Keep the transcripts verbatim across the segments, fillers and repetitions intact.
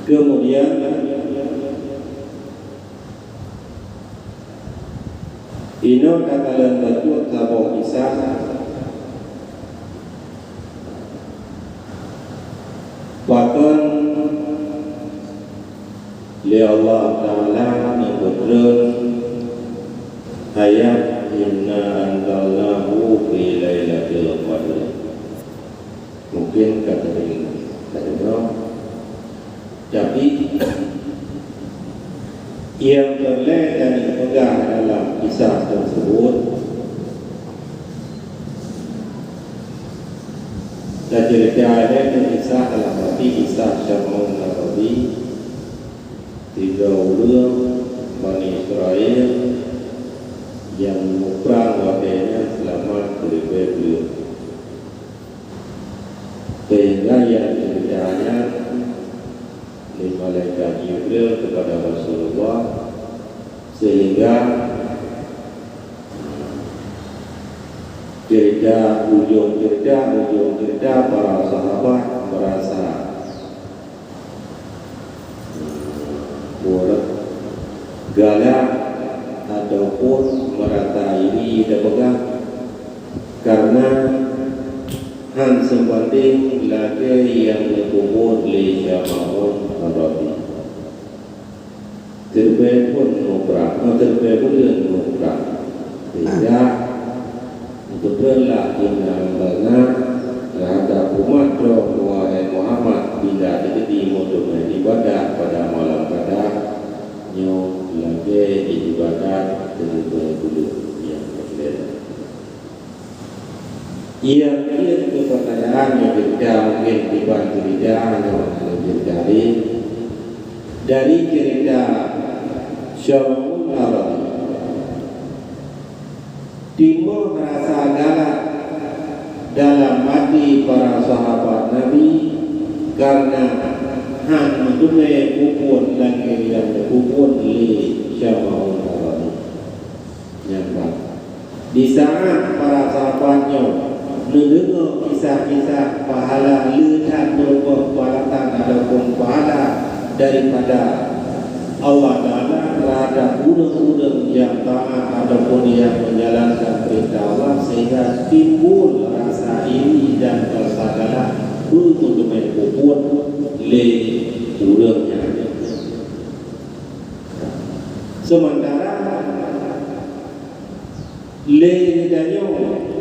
Kemudian, inoe takalon bacut saboh kisah pakon lé Allah Taala neupeutrön ayat, "Inna anzalnahu fi lailatul qadr." Mungkin ka sering tadeungoe, tapi nyang peureulée tapeugah dalam kisah tersebut, taceurita lé kisah dalam arti kisah Syam'un Arabi, tiga ureuëng Bani Israel nyang muprang watée nyan seulamat keuribée buleuen. Sehingga nyang ceurita nyan lé malaikat Jibril kepada Rasulullah, sehingga ceurita, ujong ceurita, ujong ceurita para sahabat merasa galak ataupun merasa iri dan peugah, karena han seubandéng lagée nyang neupeubuet lé Syam'un Arabi. Teuleubeh phon muprang, oh, teuleubeh buleuen muprang. Sehingga, beutôi lah, inna anzalna, terhadap umat droe, wahai Muhammad, bila teukeudi meuteumé ibadat pada malam kada, nyoe lagée ibadat teuleubeh buleuen nyang peureulée. Nyang jeuet keu peutanyaan nyang teuka mungken diban ceurita nyoe hana jeuet tadi. Dari ceurita Syam'un Arabi, timbul rasa galak dalam até para sahabat Nabi kareuna han meuteumé peubuet lagée nyang geupeubuet lé Syam'un Arabi. Nyan ban. Di saat para sahabat nyoe neudeungoe kisah-kisah pahala le that meureumpok balasan ataupun pahala daripada Allah Taala terhadap ureuëng-ureuëng nyang taat ataupun nyang menjalankan perintah Allah, sehingga timbul rasa iri dan rasa galak beumeuteumé peubuet lé ureuëng nyan. Sementara lé geutanyoe,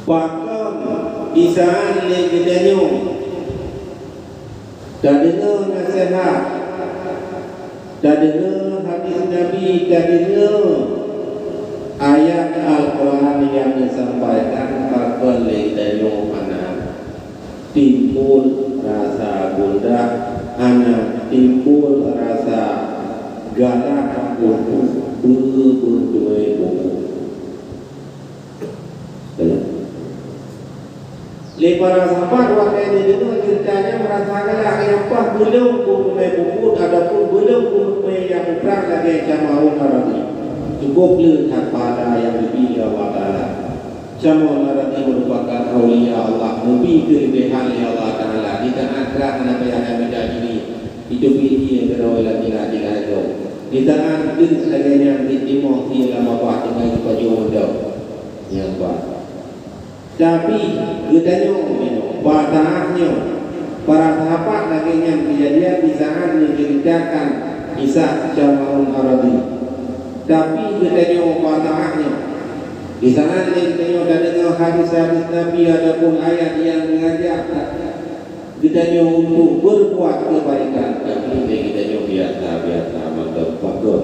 pakon di saat lé geutanyoe tadeungoe naseuhat, tadeungoe hadis Nabi, tadeungoe ayat Al-Quran nyang geusampaikan, pakon lé geutanyoe hana timbul rasa gundah, hana timbul rasa galak untuk beutôi buku. Lé para sahabat watée jideungoe ceurita nyan meurasa galak, nyang paih beulom geuteumé peubuet ataupun beulom geuteumé nyang muprang lagée Syam'un Arabi. Cukup le that pahala nyang geubri lé Allah Taala. Syam'un Arabi meurupakan aulia Allah, neubi keuleubiehan lé Allah Taala. Di saat trah hana payah mita jini, iteubiet ié keudroe lam tinggai-tinggai droe. Di saat deuh lagée nyan jitimoh ié lam babah tinggai geupajoh mantong. Nyang ba. Tapi geutanyoe nyoe, bak saát nyoe, para sahabat lagée nyan keujadian di saát neuceuritakan kisah Syam'un Arabi. Tapi geutanyoe bak saát nyoe, di saát lé geutanyoe tadeungoe hadis-hadis Nabi ataupun ayat nyang meungajak geutanyoe untuk berbuat kebaikan, tapi lé geutanyoe biasa-biasa mantong, pakon.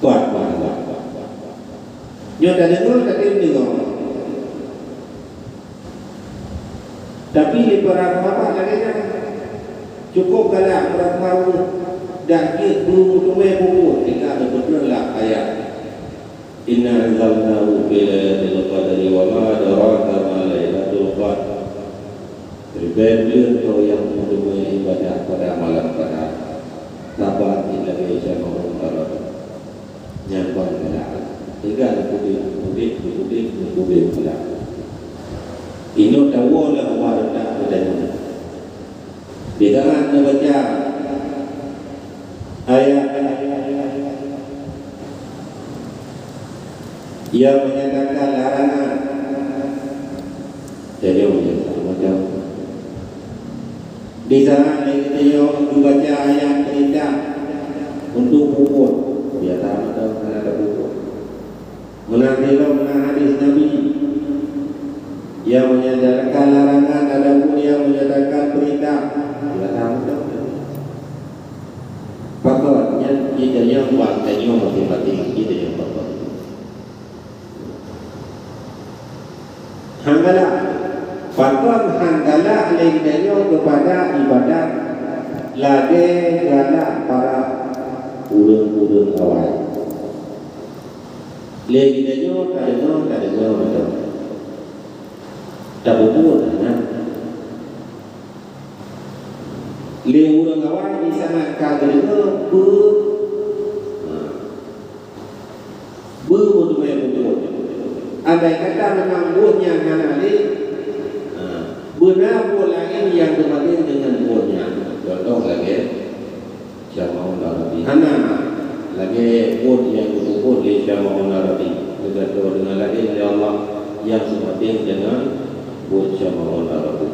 Kuat, kuat, kuat, kuat, kuat. Nyoe tadeungoe, tatem deungoe. Tapi lé para sahabat lagée nyan, cukup galak meurasa dak jeuet beumeuteumé peubuet, tinggai beutôi lah ayat, "Inna anzalnahu fi lailatul qadri wa ma adraka ma lailatul qadr." Ribée buleuen keu nyang meuteumé ibadat pada malam kada, saban cit lagée Syam'un Arabi. Nyan ban galak. Tinggai udeb, udeb, udeb, udeb galak. Inong tawoe lam ubat utak geutanyoe. Di tangan neubaca ayat yang menyatakan larangan. Tanyoe macam-macam. Di tangan lé geutanyoe neubaca ayat peurintah untuk puput. Biasa macam hana tapuput. Meunan lom na hadis Nabi yang menyatakan larangan, adapun yang menyatakan perintah, ya tahu dah. Pakon nyan kita nyang buat tanyoe masing-masing kita nyang pakon. Hanggalah, pakon hanggalah lé geutanyoe kepada ibadat lagée galak para ureuëng-ureuëng awai. Lé geutanyoe tadeungoe, tadeungoe mantong. Tapeubuet hana. Lé ureuëng awai di sana ka geudeungoe beu, ha, beu meuteumé peubuet. Andai kata memang buet nyan hana lé, ha, beuna buet laén nyang teubandeng deungon buet nyan. Contoh lagée Syama'un Arabi. Hana lagée buet nyang geupeubuet lé Syama'un Arabi. Geugadoh deungon laén lé Allah nyang seubandeng deungon buet Syama'un Arabi.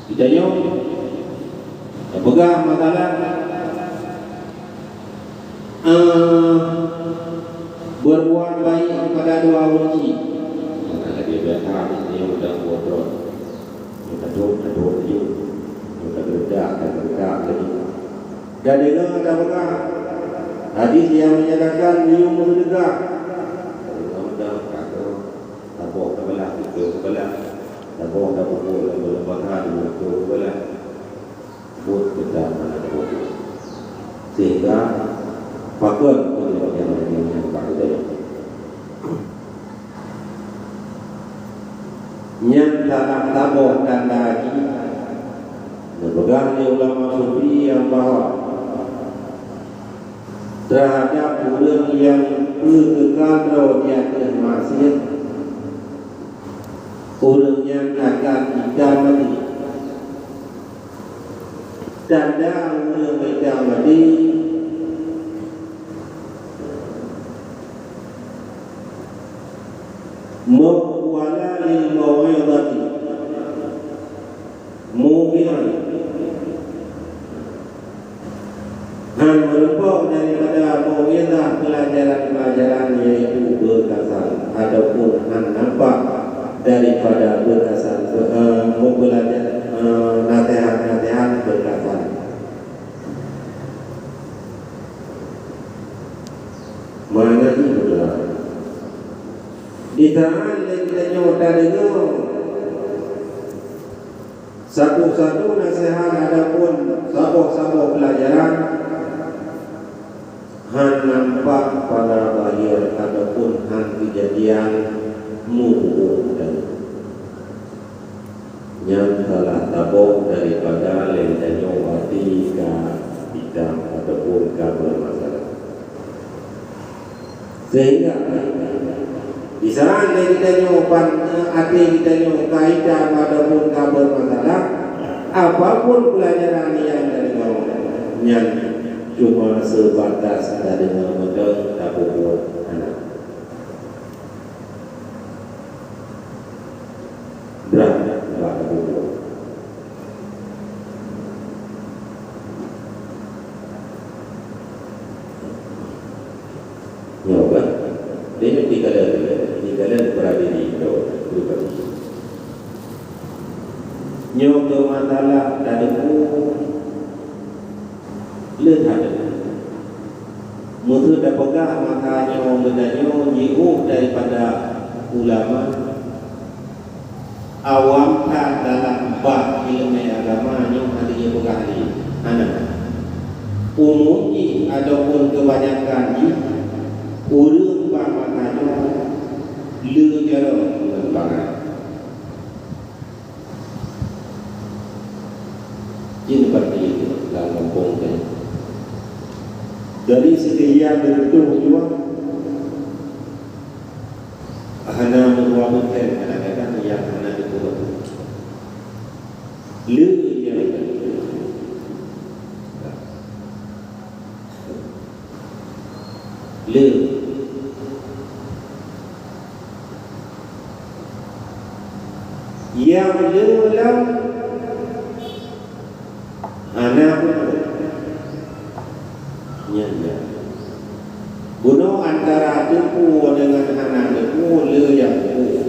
Geutanyoe tapeugah masalah, eh, berbuat baik kepada dua ureuëng chik. Hana lagée biasa, geutanyoe udang bodoh. Nyang ka trok, ka trok laju. Nyang ka geuredak, ka geuredak laju. Dan deungoe tapeugah hadis nyang menyatakan meunyoe meuseudeukah, deungoe mantong ka trok, saboh tabeulah, siplôh tabeulah, saboh tapeubuet lam buleuen puasa, dua plôh tabeulah. Buet teutab hana tapeubuet. Sehingga pakon ureuëng nyang meunyoe nyang bak geutanyoe. Nyan salah saboh tanda jih neupeugah lé ulama sufi nyang bahwa terhadap ureuëng nyang peue keukal droe di ateueh maksiet, ureuëng nyan akan itam maté. Tanda ureuëng itam maté, mawala lil mau'izati mu'minin. Han meurumpok daripada mau'izah, pelajaran-pelajaran, yaitu beukasal, ataupun han nampak daripada beukasal, eh, meubelajar, eh, nasihat-nasihat beukasal. Mana jih beukasal? Di saat lé geutanyoe tadeungoe satu-satu nasihat ataupun saboh-saboh pelajaran han nampak pada zahir ataupun han keujadian mubuet dan nyan salah saboh daripada lé tanyoe até ka itam ataupun ka bermasalah. Sehingga di saat lé geutanyoe pan, eh, até geutanyoe ka itam ataupun ka bermasalah, apapun pelajaran nyang tadeungoe nyan cuma sebatas tadeungoe mantong, tapeubuet hana. Brat bak tapeubuet. Nyoe kan? Dia tinggalan, tinggalan beradiri tu pribadi. Nyoe keu masalah tadeungoe le that. Meuseuh tapeugah maka nyoe geutanyoe jiôh daripada ulama. Awam that dalam bab ileumèe agama nyoe hana jipeugah lé, hana. Umum jih ataupun keubanyakan jih ureueng bak masa nyoe le jaroe ngon bangai. Jih pasti lam gampông nyan. Dari segi nyang beutôi jua, Hana meudua peusen kadang-kadang nyang hana teupeue. Le nyang le. Nyang le lam hana peubuet. Nyan, nyan. Bunoe antara teupeue deungon hana teupeue le nyang teupeue.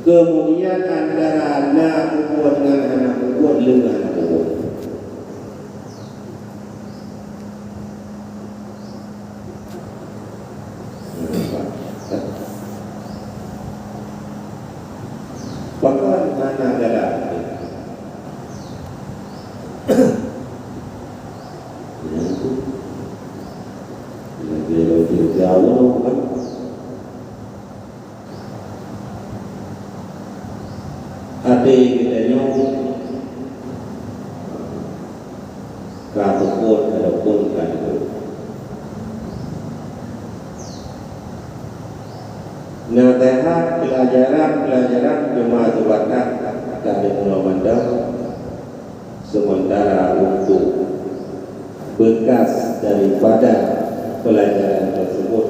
Keumudian antara na peubuet ngon hana peubuet le hana peubuet. Pakon hana galak? Lagèe lôn cerita uroe kan. Até geutanyoe ka peubuet ataupun ka teupeue. Naseuhat, peulajaran-peulajaran cuma seubatas tadeungoe mantong, seumeuntara untuk beukas daripada peulajaran teuseubut,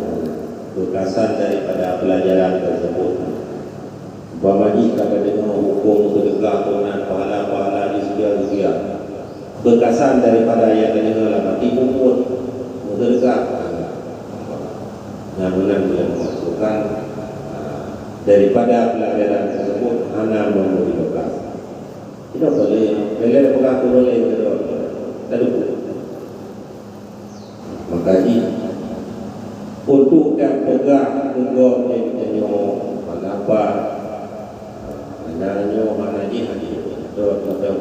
beukasan daripada peulajaran teuseubut. Umpama jih ka tadeungoe hukôm seudeukah, keunan pahala-pahala di syeuruga-syeuruga. Beukasan daripada nyang tadeungoe lam até peubuet meuseudeukah. Nyang meunan nyang meumasukkan, ah, daripada peulajaran teuseubut hana meunuri beukas. Kita boleh, boleh peugah turun lain keudroe. Tadi pun. Maka jih, untuk tapeugah keu gob lé geutanyoe, "Kenapa hana nyoe, hana jih, hana jih?" Atau, atau, atau,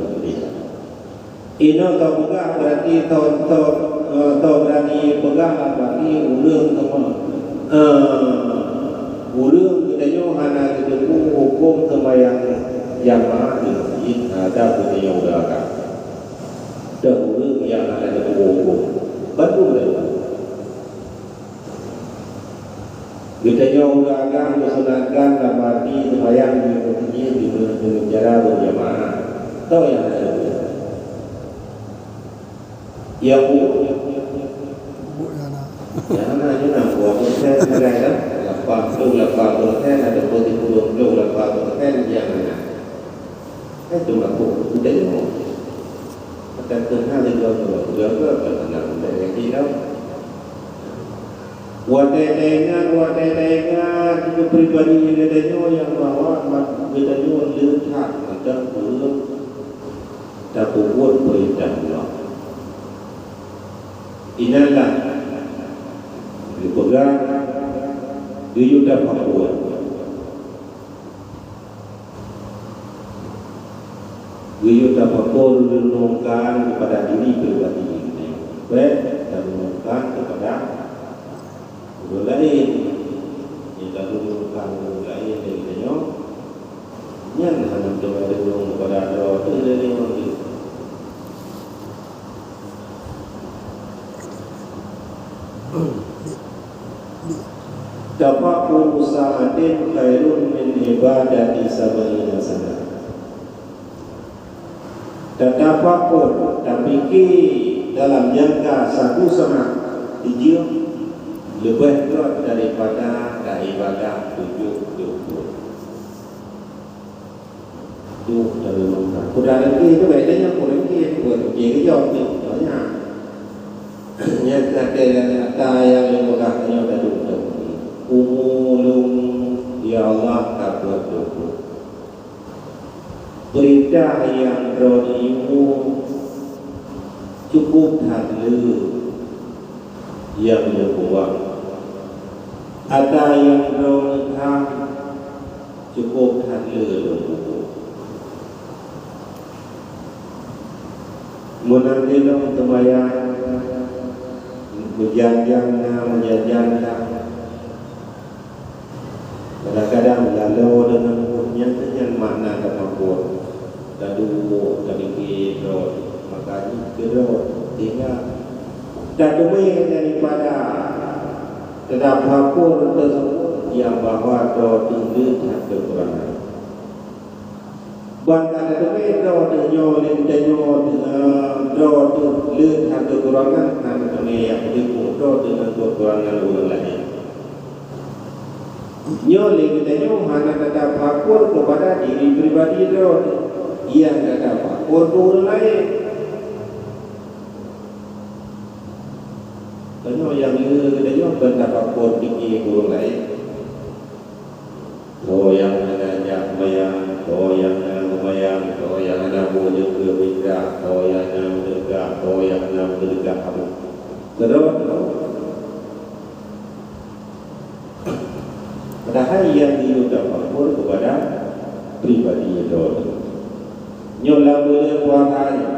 inoe tapeugah berarti tau, tau, eh, tau berani peugah berarti ureueng teuma, eh, ureueng geutanyoe hana geuteupeue hukôm seumayang jamaah di masjid, ada geutanyoe ureueng agam. Dan ureueng nyang hana teupeue hukôm, bandum teupeue. Geutanyoe ureueng agam geusunatkan lam até seumayang di meuseujid di meuseujid cara beujamaah. Toh nyang hana teupeue? Nyang bu-, nyang hana, nyang hana, dua persen sagai dah. Lapan ploh lapan persen ataupun sikureueng ploh lapan persen nyang hana. Eh, cuma tu, tu tak jenguk. Akan kena dia jual tu, jual tu akan kena, tak jadi tau. Watèe taingat, watèe taingat kepribadian geutanyoe nyang bahwa mat-, geutanyoe le that mantong ureueng tapeubuet peurintah Allah. Inan lah geupeugah, geuyue tapeubuet. Geuyue tapeuko renungkan kepada diri pribadi geutanyoe. Bèk tarenungkan kepada ureueng laén. Nyang tarenungkan ureueng laén lé geutanyoe, nyan hana meuteumé renung kepada droe teuh lé nyoe. Tafakkuru sa'atin khairun min ibadati sab'ina sanah. Tatafakkur, tapike dalam jangka satu saat, ijeuem leubeh gèt daripada taibadah tujoh ploh thôn. Duek dari Mekah. Kuda lagi tu, baik dia nyan, kuda lagi, kuda lagi kejauh ni, banyak. Nyan kata nyata nyang lé Mekah nyoe tadi udah. Umu lôn, ya Allah, ka buet dosa. Peurintah nyang droeneuh cukôp that le nyang lôn buet. Ata nyang droeneuh that cukôp that le lôn peubuet. Meunan lé lôn seumayang, meujan-jan na, meujan-jan na. Kadang-kadang laloe deungon buet nyan, nyan makna tafakur. Taduek, tapike droe, maka jih keudroe, sehingga tateumé daripada teutab hakon teuseubut, nyang bahwa droe teuh le that keukurangan. Ban ka tateumé droe teuh nyoe lé geutanyoe, eh, droe teuh le that keukurangan, hana tateumé nyang peuteupeue droe teuh ngon keukurangan ureuëng laén. Nyoe lé geutanyoe hana tapeupakon keupada diri pribadi droe teuh, nyang tapeupakon keu ureuëng laén. Tanyoe nyang le geutanyoe kon tapakon pike keu ureuëng laén. Soe nyang hana jak seumayang, soe nyang hana seumayang, soe nyang hana bujeuet keu mita, soe nyang hana meuseudeukah, soe nyang hana meuseudeukah. Keudroe, padahai nyang jiyue tapakon keupada pribadi droe teuh. Nyoe lam buleuen puasa nyoe.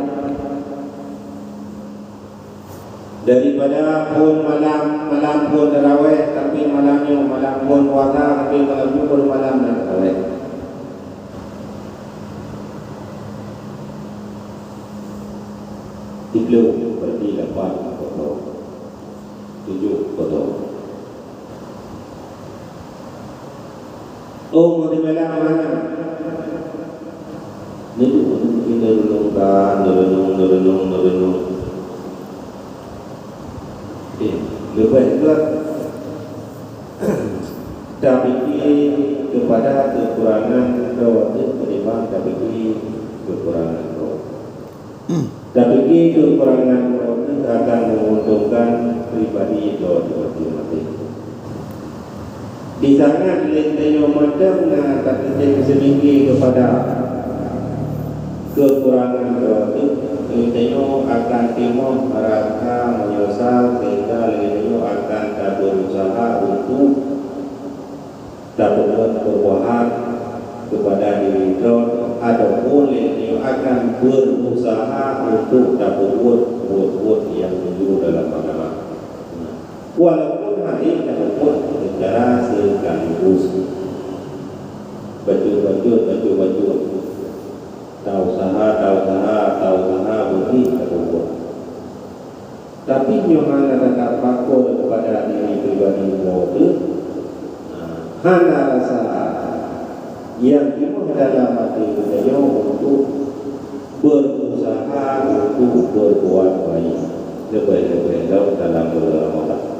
Daripada phon malam, malam phon tarawéh, tapi malam nyoe malam phon puasa, tapi malam nyoe phon malam nyang tarawéh. Tiga puluh, berarti lapan kosong. Tujuh kosong. Oh, mau dibilang mana? Ni tu, ni renung kan, renung, renung, renung. Okey, leubeh gét tapike keupada keukurangan droe teuh ketimbang tapike keukurangan droe. Tapike keukurangan droe teuh akan menguntungkan pribadi droe teuh maté-maté. Disangat lé tanyoe mantong na tateuntèe seumike keupada keukurangan droe teuh, lé tanyoe akan timoh rasa meunyeusal sehingga lé tanyoe akan tabeurusaha untuk tapeubuet perubahan keupada diri droe, ataupun lé tanyoe akan beurusaha untuk tapeubuet buet-buet nyang tuju dalam agama. Walaupun hana tapeubuet secara sekaligus, bacut-bacut, bacut-bacut, tausaha, tausaha, tausaha, beungéh tapeubuet. Tapi nyoe hana tapeupakon keupada diri pribadi droe teuh, hana rasa nyang timoh dalam até geutanyoe untuk berusaha untuk berbuat baik, leubeh-leubeh lom dalam buleuen Ramadhan.